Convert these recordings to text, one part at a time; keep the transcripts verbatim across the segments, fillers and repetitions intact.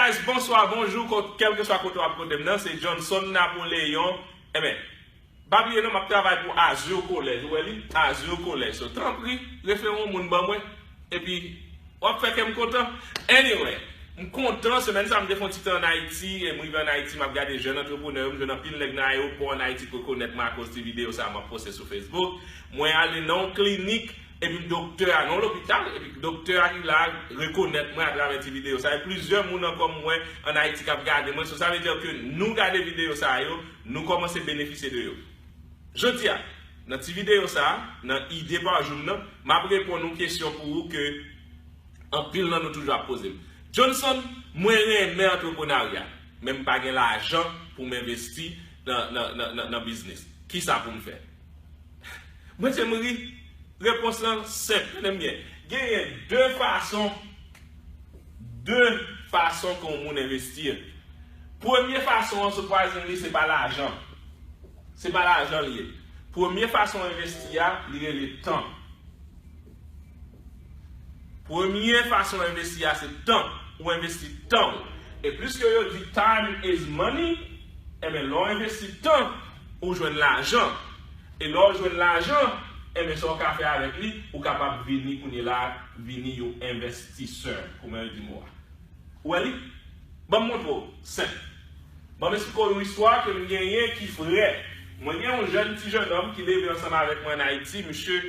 Guys, bonswa, bonjou, kèlkeswa kote w ap koute m nan, se Johnson Napoléon. Enben, pa bliye non, m ap travay pou Azure College. Ou wè li? Azure College. So, tanpri, refere yon moun ban mwen. Epi, w ap fè kè m kontan. Anyway, m kontan, semèn sa m te fè yon ti tan ann Ayiti, e m rive ann Ayiti, m ap gade jèn antreprenè yo, m jwenn anpil nèg nan ayewopò ann Ayiti k rekonèt mwen akoz ti videyo sa a m ap poste sou Facebook. Mwen ale nan yon klinik, epi doktè a, nan yon lopital, epi doktè a ki la rekonèt mwen atravè ti videyo sa a. E plizyè moun ankò m wè ann Ayiti k ap gade mwen. So, sa vle di ke nou gade videyo sa a yo, nou kòmanse benefisye de yo. Jodi a, nan ti videyo sa a, nan ide pa jou m nan, m ap reponn yon kesyon pou ou ke anpil nan nou toujou ap poze m. Johnson, mwen renmen antreprenarya, men m pa gen lajan pou m envesti nan, nan, nan, nan, nan biznis. Kisa pou m fè? Mwen se m ri. Repons lan senp, tande m byen. Genyen de fason, de fason ke yon moun envesti. Premye fason an, surprisingly, se pa lajan. Se pa lajan li ye. Premye fason envesti a, li rele tan. Premye fason envesti a, se tan. Ou envesti tan ou. E piske yo di time is money, enben, lè w envesti tan, ou jwenn lajan. E lè w jwenn lajan, enben, sa w ka fè avèk li, ou kapab vini kounye la, vini yon envestisè, kòman yo di mo a. Ou wè li? Ban m montre w. Senp. Ban m esplike w yon istwa ke m genyen ki vrè. Mwen gen yon jèn ti jennonm ki leve ansanm avèk mwen ann Ayiti. Misye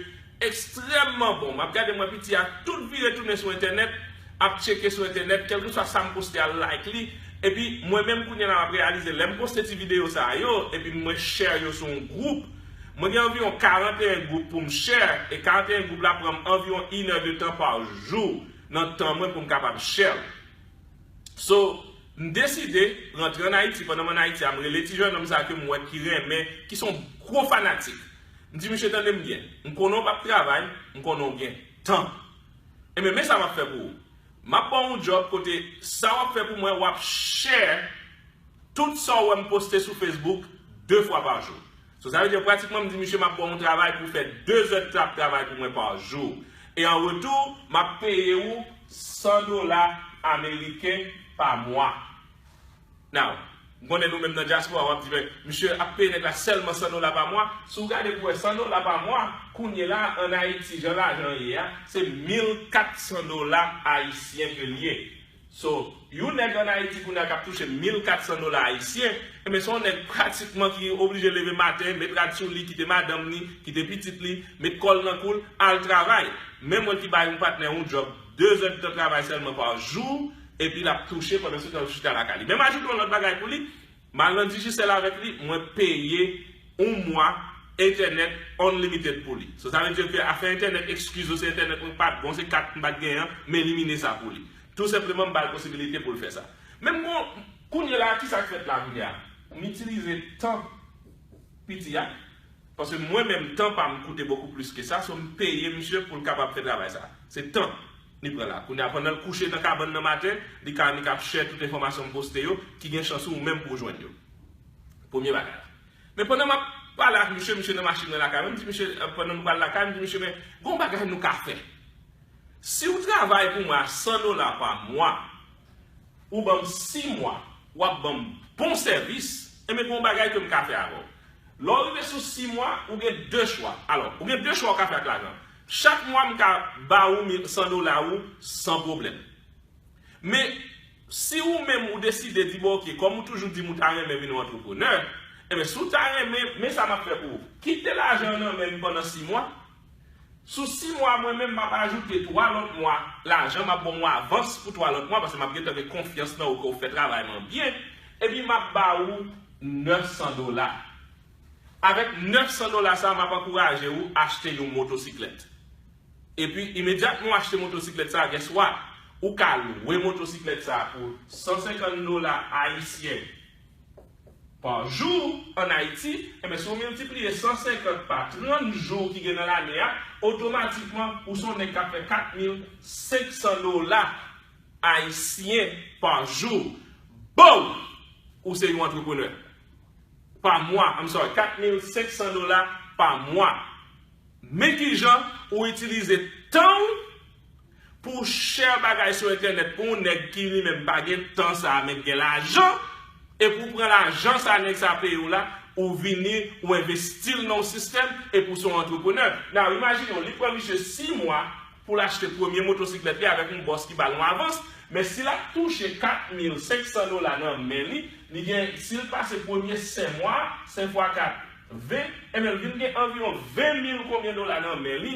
ekstrèmman bon. M ap gade mwen piti a tout vire tounen sou entènèt, ap tcheke sou entènèt, kèlkeswa sa m poste a, l like li. Epi mwen menm kounye a la m ap reyalize lè m poste ti videyo sa a yo, epi mwen share yo sou yon gwoup. Mwen gen anviwon karanteyen gwoup pou m share, e karanteyen gwoup la pran m anviwon inè de tan pa jou nan tan mwen pou m kapab share. So, m deside rantre ann Ayiti. Pandan m ann Ayiti a, m rele ti jennonm sa ke m wè ki renmen, ki se yon gwo fanatik. M di, "Misye, tande m byen. M konnen w p ap travay, m konnen w gen tan. Enben, men sa m ap fè pou ou. M ap ba w yon djòb kote sa w ap fè pou mwen, w ap share tout sa w wè m poste sou Facebook de fwa pa jou." So, sa vle di, pratikman, m di misye, "M ap ba w yon travay pou w fè de zè t ap travay pou mwen pa jou. E an retou, m ap peye ou san dola ameriken pa mwa." Now, m konnen nou menm nan dyaspora, w ap di, "Men, misye ap peye nèg la sèlman san dola pa mwa." Si w gade pou w wè san dola pa mwa, kounye la, ann Ayiti, jan lajan ye a, se mil kat san dola ayisyen ke l ye. So, yon nèg ann Ayiti kounye a k ap touche mil kat san dola ayisyen, enben, se yon nèg pratikman ki oblije leve maten, met rad sou li, kite madanm li, kite pitit li, met kò l nan kou l, al travay. Men mwen ki bay yon patnè yon djòb, de zè d tan travay sèlman pa jou, epi l ap touche pandan se tan l chita lakay li. Men m ajoute yon lòt bagay pou li, m al nan Digicel avèk li, mwen peye yon mwa entènèt unlimited pou li. So, sa vle di ke afè entènèt, eskize w, se entènèt mwen pa t bon, se kat m pa t genyen an, m elimine sa pou li. Tou senpleman, m ba l posibilite pou l fè sa. Men m gon, kounye la, ki sa k fèt la kounye a? M itilize tan piti a, paske mwen menm, tan pa m koute bokou plis ke sa, so m peye misye pou l kapab fè travay sa. Se tan li pran la. Kounye a, pandan l kouche nan kabann nan maten, li ka, li ka share tout enfòmasyon m poste yo, ki gen chans ou menm pou w jwenn yo. Premye bagay la. Men pandan m ap pale ak misye, misye nan machin nan lakay mwen, m di misye, pandan nou pral lakay, m di misye, "Men, gon bagay nou ka fè. Si w travay pou mwen a san dola pa mwa, ou ban m sis mwa, w ap ban m bon sèvis, enben, gon bagay ke m ka fè avè w. Lè w rive sou sis mwa, ou gen de chwa. Alò, ou gen de chwa w ka fè ak lajan. Chak mwa, m ka ba ou mil, san dola ou san pwoblèm. Men, si ou menm ou deside di, 'Bon, oke, kòm ou toujou di m ou ta renmen vin yon antreprenè, enben, si w ta renmen, men sa m ap fè pou ou. Kite lajan an nan men m pandan sis mwa. Sou sis mwa, mwen menm, m ap ajoute twa lòt mwa lajan, m ap ba w yon avans pou twa lòt mwa, paske m ap gentan gen konfyans nan ou ke w fè travay mwen byen, epi m ap ba ou nèf san dola. Avèk nèf san dola sa a, m ap ankouraje ou achte yon motosiklèt. Epi, imedyatman w achte motosiklèt sa a, guess what? Ou ka lwe motosiklèt sa a pou san senkant dola ayisyen pa jou ann Ayiti, enben, si w miltipliye san senkant pa trant jou ki gen nan lane a, otomatikman, ou se yon nèg k ap fè kat mil senk san dola ayisyen pa jou. Boom! Ou se yon antreprenè. Pa mwa, I'm sorry, kat mil senk san dola pa mwa. Men kijan ou itilize tan w pou share bagay sou entènèt pou yon nèg ki li menm pa gen tan sa a, men ki gen lajan, e pou pran lajan sa nèg sa peye w la, ou vini, ou envesti l nan yon sistèm, e pou se yon antreprenè. Now, imajine w, li pran misye sis mwa pou l achte premye motosiklèt li avèk yon bòs ki ba l yon avans, men si l ap touche kat mil senk san dola nan men li, li gen, si l pase premye senk mwa, senk fwa kat, ven, enben, l vin gen anviwon ven mil konbyen dola nan men li,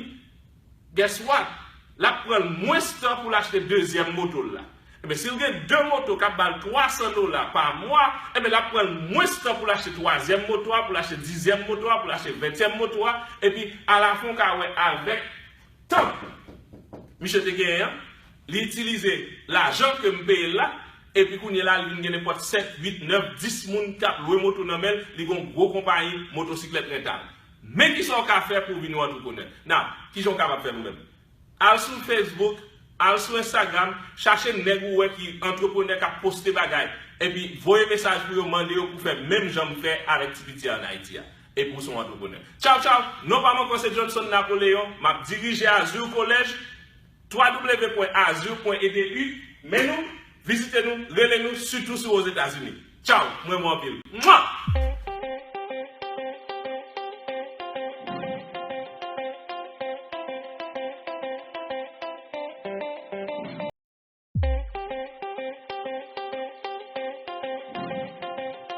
guess what? L ap pran l mwens tan pou l achte dezyèm moto l la. Enben, si l gen de moto k ap ba l twa san dola pa mwa, enben, l ap pran l mwens tan pou l achte twazyèm moto a, pou l achte dizyèm moto a, pou l achte ventyèm moto a, epi alafen w ka wè avèk tan misye te genyen an, li itilize lajan ke m peye l la, epi kounye a la, li vin gen nenpòt sèt, uit, nèf, dis moun k ap lwe moto nan men l, li gen yon gwo konpayi motosiklèt rentab. Men kisa w ka fè pou w vin yon antreprenè. Now, kijan w kapab fè l ou menm? Al sou Facebook, al sou Instagram, chache nèg ou wè ki antreprenè k ap poste bagay, epi voye mesaj pou yo, mande yo pou fè menm jan m fè avèk ti piti a ann Ayiti a. Epi w se yon antreprenè. Tchaw, tchaw! Non pa m ankò se Johnson Napoléon, m ap dirije Azur College, w w w pwen azur pwen e d u, men nou, vizite nou, rele nou, sitou si w Ozetazini. Tchaw, m renmen w anpil. Mwa!